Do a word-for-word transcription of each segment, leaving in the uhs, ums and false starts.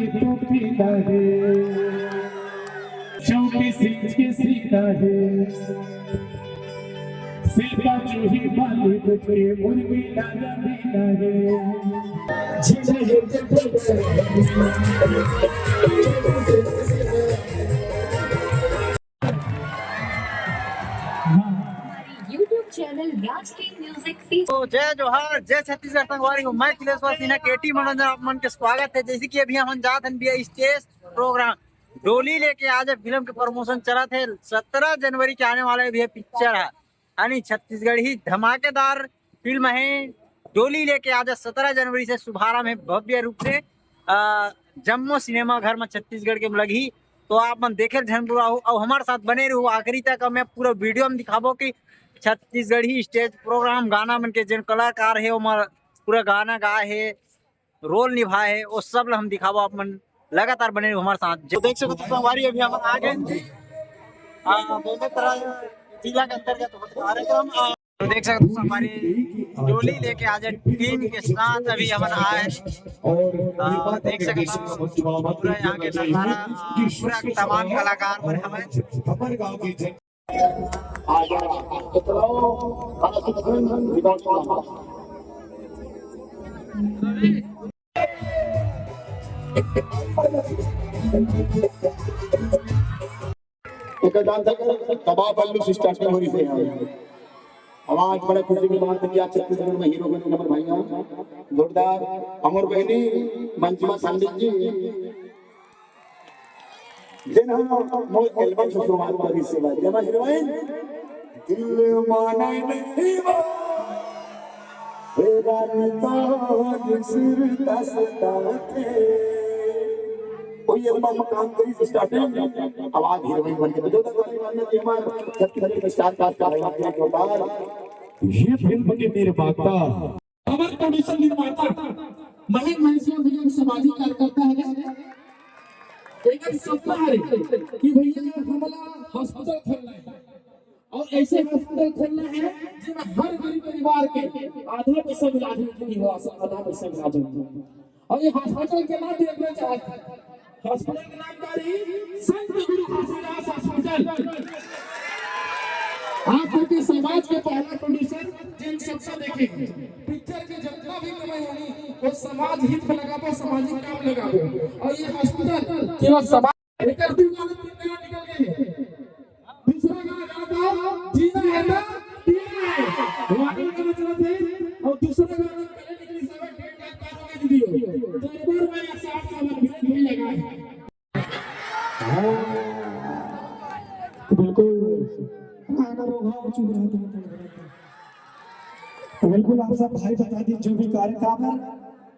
टोपी डाले, चौकी सींच के सीता है, सिल्पा चूही बाली बुझ के उर्मी डाला बीना है। YouTube channel Raj K Music Feature। तो जय जोहार, जय छत्तीसगढ़ संगवारी हो। मैं खिलेश्वर सिन्हा, केटी मनोरंजन, आप मन के स्वागत है। जैसे कि अभी हमन जात हन भैया स्टेज प्रोग्राम, डोली लेके आजा फिल्म के प्रमोशन चलत है। सत्रह जनवरी के आने वाला है भैया पिक्चर है, यानी छत्तीसगढ़ी धमाकेदार फिल्म है डोली लेके आजा। सत्रह जनवरी से शुभारंभ है भव्य रूप से, अ, जम्मो सिनेमा घर में छत्तीसगढ़ के लगही। तो आप मन देखे झन बुराहू, अउ हमारे साथ बने रहू आखिरी तक। मैं पूरा वीडियो में दिखाबो कि छत्तीसगढ़ी स्टेज प्रोग्राम गाना मन के जेन कलाकार है, ओमन पूरा गाना गाए है, रोल निभाए है, वो सब ला हम दिखाबो। आप मन लगातार बने रहू हमारे साथ। जो देख सकत हो संगवारी, अभी हमन आ गए, आ, बेमेतरा जिला के अंतर्गत होत कार्यक्रम, आ, तो देख सकत हो संगवारी, डोली लेके आजा टीम के साथ अभी हमन आए, आ, देख सकत हो पूरा यहाँ के नजारा, पूरा तमाम कलाकार मन हवय। एकर डांस एकर कबाब आलू से स्टार्टिंग हो रही है। आवाज बड़ा खुशी की बात है कि आज छत्तीसगढ़ में हीरो बने हमर भैया जोरदार। हमर बहनी मंजिमा सांडिल जी, जेन हम मोर एल्बम से शुरुआत करी से बाद, जेमा हीरोइन दिल माने नहीं बा, हे रानी तोर सिर दस दाते। वही एल्बम में काम करी से स्टार्टिंग, आवाज हीरोइन बन के। तो जोरदार ताली मारना चाहिए हमारे छत्तीसगढ़ के स्टार कास्ट का भाई, जोरदार। ये फिल्म के निर्माता, हमारे प्रोड्यूसर निर्माता महेंद्र महेश्वर भैया एक सामाजिक कार्यकर्ता है। एक सपना है कि भैया हमला हॉस्पिटल खोलना है और ऐसे हॉस्पिटल खोलना है जिसमें हर गरीब परिवार के आधा पैसा में इलाज हो, आधा पैसा में इलाज हो। और ये हॉस्पिटल के नाम भी रखना चाहते हैं। हॉस्पिटल के नाम का रही संत गुरु घासीदास हॉस्पिटल। आप लोग के समाज के पहला प्रोड्यूसर जिन सबसे देखे पिक्चर के जितना भी कमाई होगी वो समाज हित में लगाबो, सामाजिक काम लगाबो। और ये हॉस्पिटल केवल समाज एकर दू गाना तीन गाना निकल गए हैं। दूसरा गाना गाता जीना है ना पीना है, वायरल गाना चलत है। और दूसरा गाना पहले निकली सब डेढ़ लाख पार हो गए वीडियो। तो एक बार मैं साथ साथ विनोद भाई लगा है। हाँ, तो बिल्कुल। हाँ, ना रो, हाँ, चुप रहो, तुम, तुम, तुम। तो बिल्कुल आप सब भाई बता दी जो भी कार्यक्रम है,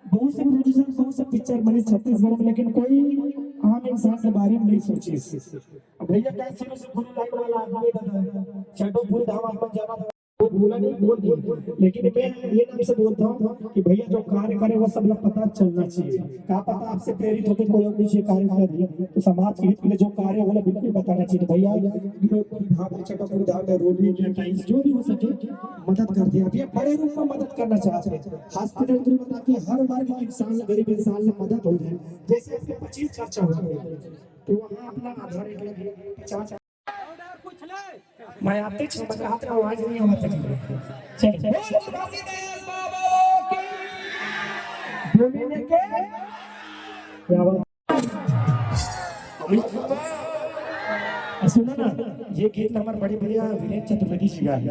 बहुत से प्रोड्यूसर, बहुत से पिक्चर बने छत्तीसगढ़ में, लेकिन कोई आम इंसान के बारे में नहीं सोचे। अब भैया क्या शुरू से पूरी लाइन वाला आदमी था, चड्डो पूरी धाम अपन जाना था, वो बोला नहीं, बोल दिया। लेकिन मैं ये नाम से बोलता हूँ कि भैया जो कार्य करे वो सब लोग पता चलना चाहिए। क्या पता आपसे प्रेरित होकर कोई और कुछ ये कार्य कर रही है, तो समाज के हित के लिए जो कार्य है वो बिल्कुल बताना चाहिए। तो भैया पूरी धाम में, चड्डो पूरी धाम में, रोली, टाइम्स, जो भी हो सके मदद कर दिया। अब ये बड़े रूप में मदद करना चाहते हैं, हॉस्पिटल के लिए, ताकि हर वर्ग के इंसान, गरीब इंसान में मदद हो जाए। जैसे अपने पच्चीस खर्चा हुआ है, तो वहाँ अपना आधा रेट लगे, पचास। मैं आपके छह बजे हाथ का आवाज नहीं आवा था। चल, चल। बोलो घासीदास बाबा की। बोली लेके। क्या बात। सुनो ना, ये गीत हमारे बड़े भैया वीरेंद्र चतुर्वेदी जी का है।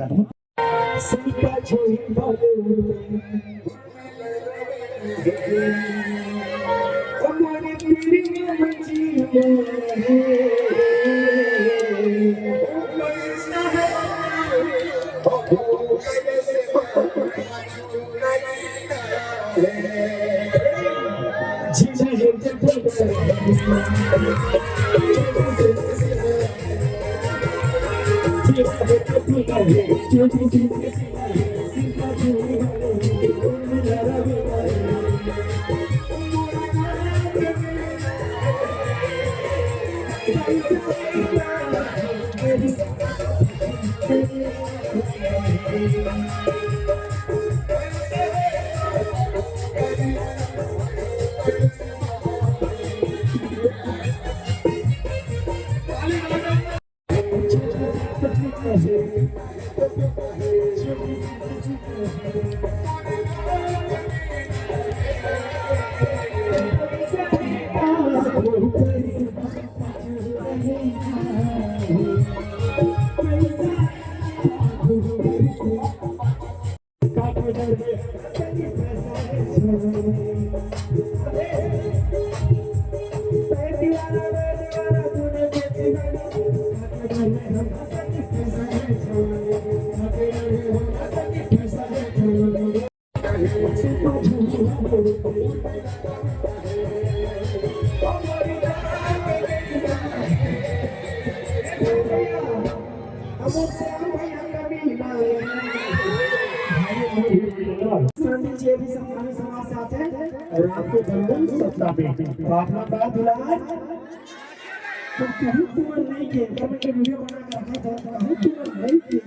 संदीप जी अभी संतानी समाज से आते हैं और आपको जरूर सप्ताह में तो अपना बात दुलार तो कहूँ तुमन नहीं के, पर मैं वीडियो बना कर रखा था, कहूँ तुमन नहीं के,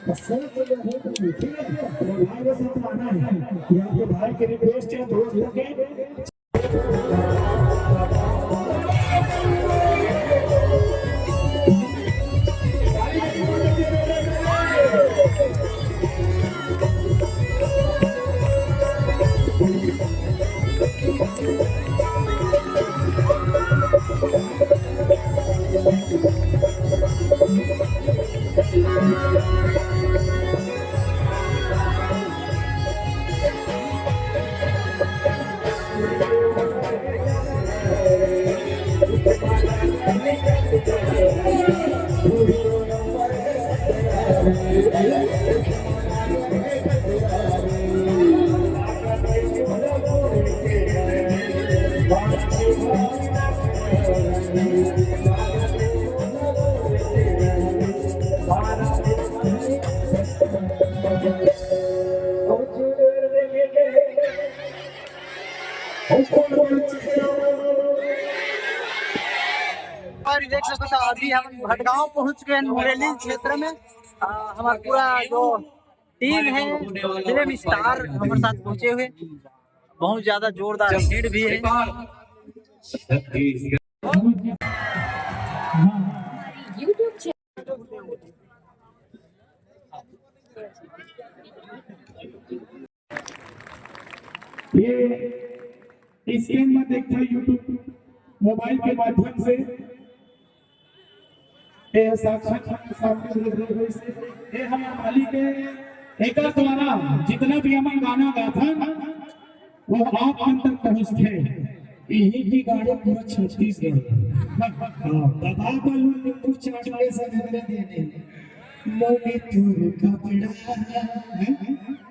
बस सोच के हो तुम, ठीक है? और भाई बस इतना आना है कि आपके भाई के रिक्वेस्ट है, दोस्त के और देख सकते हो, अभी हम भटगांव पहुंच गए हैं, मुंगेली क्षेत्र में। आ, हमारा पूरा जो टीम है, फिल्म स्टार हमारे साथ पहुंचे हुए, बहुत ज्यादा जोरदार भीड़ भी है। ये स्क्रीन में देखता YouTube मोबाइल के माध्यम से, ये साक्षात सामने से, ये हमारे मालिक है। एकर द्वारा जितना भी हमन गाना गाथन, वो आप मन तक पहुंचथे। यही की गाड़ी पूरा छत्तीसगढ़। हाँ, दबा बलून नींबू चाट के सब इतने देने। मम्मी तोर कपड़ा, हैं?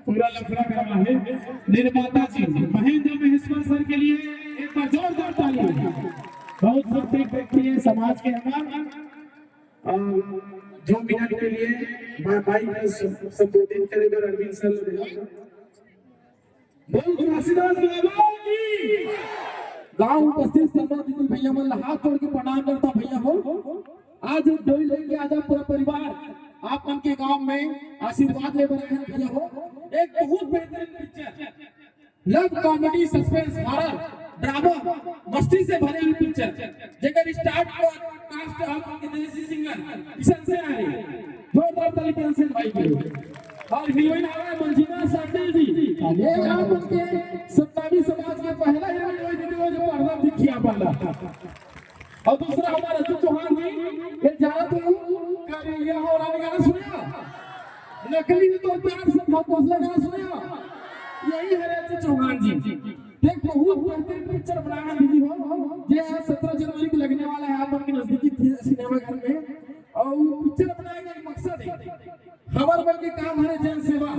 पूरा लफड़ा करवा है। निर्माता जी महेंद्र महेश्वर सर के लिए एक बार जोरदार ताली। बहुत प्रत्येक व्यक्ति है समाज के हमारे, और जो मिनट के लिए मा-, माइक में सं-, संबोधित करेगा अरविंद सर। बोल काशीदास बाबा की। गांव उपस्थित संत दीदी भैया मन ला हाथ जोड़ के प्रणाम करता भैया हो। आज एक डोली लेके आजा पूरा परिवार, आप मन के गांव में आशीर्वाद ले बर आए हैं भैया हो। एक बहुत बेहतरीन पिक्चर, लव कॉमेडी सस्पेंस हॉरर ड्रामा, मस्ती से भरे हुए पिक्चर, जेकर स्टार्ट कास्ट आप मन के देसी सिंगर किशन सेन हरे। जोरदार ताली किशन सेन भाई के लिए। और हीरोइन आ रहा है मंजिमा साटिल जी। ये आप मन के सत्तावीस समाज के पहला हीरोइन वही दीदी हो जो पर्दा दिखी आप मन ला। और दूसरा हमारा रजत चौहान जी, ये जाना तो करिया हो रानी गाना सुना, नकली तो प्यार से बहुत मसला गाना सुना, यही है रजत चौहान जी। देख बहुत बेहतरीन पिक्चर बनाया है दीदी हो, जे है सत्रह जनवरी को लगने वाला है आप मन के नजदीकी थि-, सिनेमा घर में। और पिक्चर बनाने का एक मकसद है, हमार मन के काम हरे जन सेवा।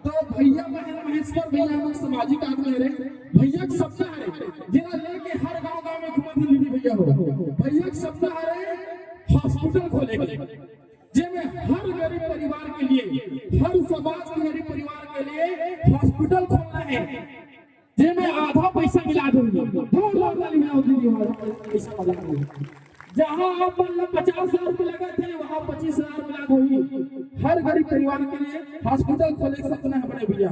तो भैया महेंद्र महेश्वर भैया हम सामाजिक आदमी हरे, भैया के सपना हरे, जेला लेके हर गांव गांव में घूमत हे दीदी भैया हो। भैया के सपना हरे हॉस्पिटल खोले के, जेमे हर गरीब परिवार के लिए, हर समाज के गरीब परिवार के लिए हॉस्पिटल खोलना है, जेमे आधा पैसा मिला दूंगी। जोरदार ताली बजाओ दीदी, आधा पैसा मिला दूंगी। जहां आप मन ला पचास हजार रुपये लगा थे, वहां पच्चीस हजार मिला दूंगी। हर गरीब परिवार के लिए हॉस्पिटल खोले के सपना है बड़े भैया।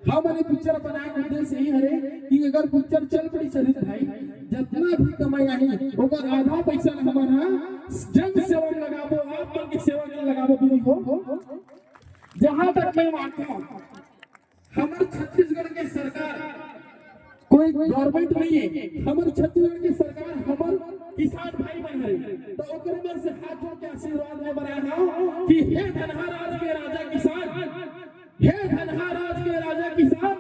हमन ये पिक्चर बनाए के उद्देश्य यही हरे कि अगर पिक्चर चल पड़ी शहीद भाई, जितना भी कमाई आही, ओकर आधा पैसा ला हमन ह जन सेवा में लगाबो, आप मन के सेवा में लगाबो दीदी हो। जहां तक मैं मानता हूं, हमर छत्तीसगढ़ के सरकार कोई गवर्नमेंट नहीं है, हमर छत्तीसगढ़ के सरकार हमर किसान भाई मन हरे। तो ओकरे मन से हाथ जोड़ के आशीर्वाद ले बर आए हंव कि हे धनहा राज के राजा किसान, हे धनहा राज के राजा किसान,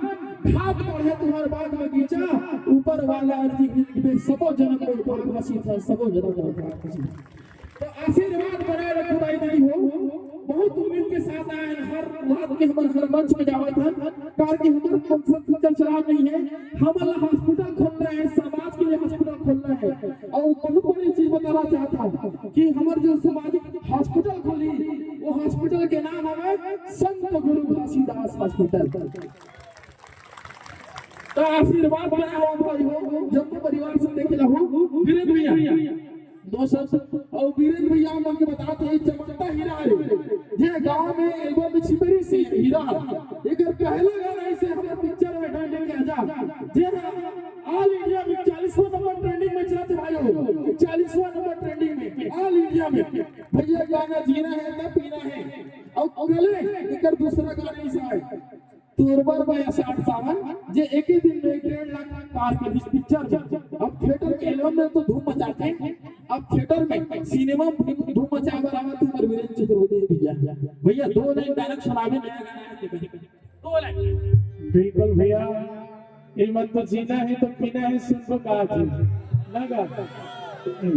घात बढ़े तुंहर बाग बगीचा, ऊपर वाला अर्जी मिलबे सबो जन्म में भाग बसीत है, सबो जन्म में भाग बसीत है। तो आशीर्वाद बनाए रखो भाई दीदी हो। बहुत उम्मीद के साथ आए हैं, हर रात के हमर हर मंच में जावत हन, कार के हमर कौन सा पिक्चर चला नहीं है, हमर ला हॉस्पिटल खोलना है, समाज के लिए हॉस्पिटल खोलना है। और बहुत बड़ी चीज बताना चाहता हूँ कि हमर जो सामाजिक हॉस्पिटल खोली, हॉस्पिटल के नाम हवे संत गुरु घासीदास हॉस्पिटल। त आशीर्वाद बना हो भाई हो, जम्मो परिवार से देखे ला हो, वीरेंद्र भैया। दो शब्द। अउ वीरेंद्र भैया मन के बतात हे, चमकता हीरा हे, जे गांव में एल्बम में छिपे रहिसे हीरा। एकर पहला गाना हे हमर पिक्चर में डांडे के आजा, जे ऑल इंडिया में चालीसवां नंबर ट्रेंडिंग में चलत हे भाई हो, चालीसवां नंबर ट्रेंडिंग में ऑल इंडिया में। भैया गाना जीना है ना पीना है। अउ कले एकर दूसरा गाना अइसे हे, तोर बर मैं असाढ़ सावन, जे एके दिन में डेढ़ लाख पार कर दिस पिक्चर में। अब थिएटर के एल्बम में तो धूम मचाथे, अब थिएटर में सिनेमा में धूम, धूम मचाए बर आवत हे हमर वीरेंद्र चतुर्वेदी भैया। भैया दो लाइन गाना सुनाबे, नया गाना हे, दो लाइन। बिल्कुल भैया, ये मन तो जीना है तो पीना है, सुन तो कहा थी ना गा।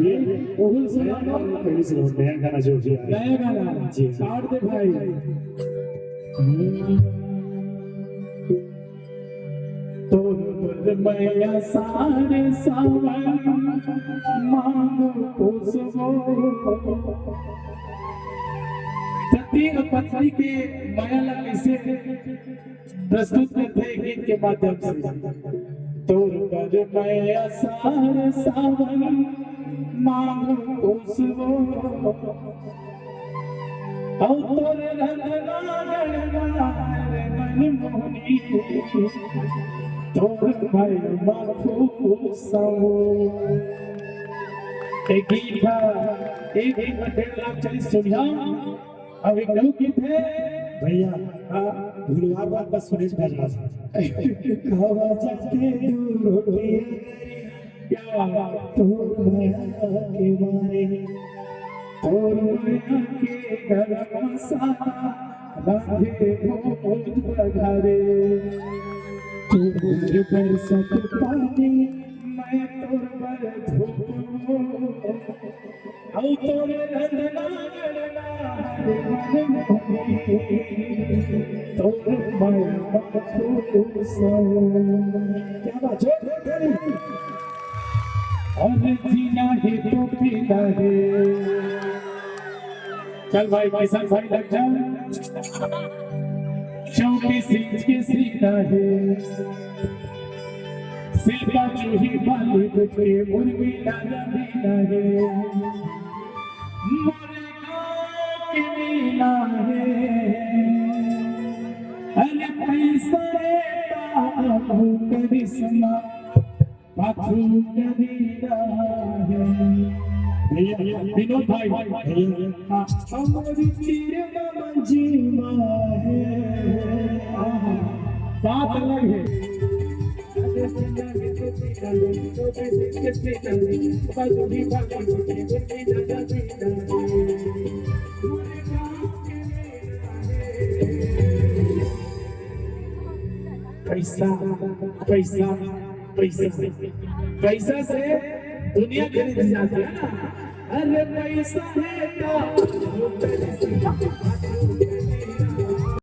ये ओहुल सुना दो। पहले से नया गाना जो भी आया। नया गाना। जी। काट दे भाई। तोर बर मैं असाढ़ सावन मांगू पुछबो। पति अउ पत्नी के मया ला कइसे प्रस्तुत करथे गीत के माध्यम से। तोर बर मैं असाढ़ सावन मांगू पुछबो, अउ तोर रंगना गणना रे मन मोहनी, तोर मैं माखू सो। एक गीत था, एक गीत में डेढ़ लाख चालीस सुनिया। अब एक नौ गीत है। भैया, हाँ। भुलवा बात बस सुनेश भाई। खावा जाके दू रोटी। क्या बात। तोर मया के मारे, तोर मया के गरम मसाला, रांधे भोज बघारे। तोर बरसत पानी, मैं तोर बर धूप। अउ तोरे रंगना गणना रे मन मोहनी, तोर मया माखू सो। क्या बात, जोरदार ताली। अउ जीना हे तो पीना हे। चल भाई, किशन भाई लग जा। चौबीस इंच के सीना हे। शिल्पा जूही बॉलीवुड के उर्मिला रवीना हे। मोरे गाँव के मीना हे। अरे पैसा रे बाबू करिश्मा पाछू करीना हे। भैया, विनोद भाई। भैया। हाँ। हमरी तीर में मंजीमा हे। बात अलग है। पैसा, पैसा, पैसा, पैसा से दुनिया खरीदी जाती है ना। अरे पैसा है तो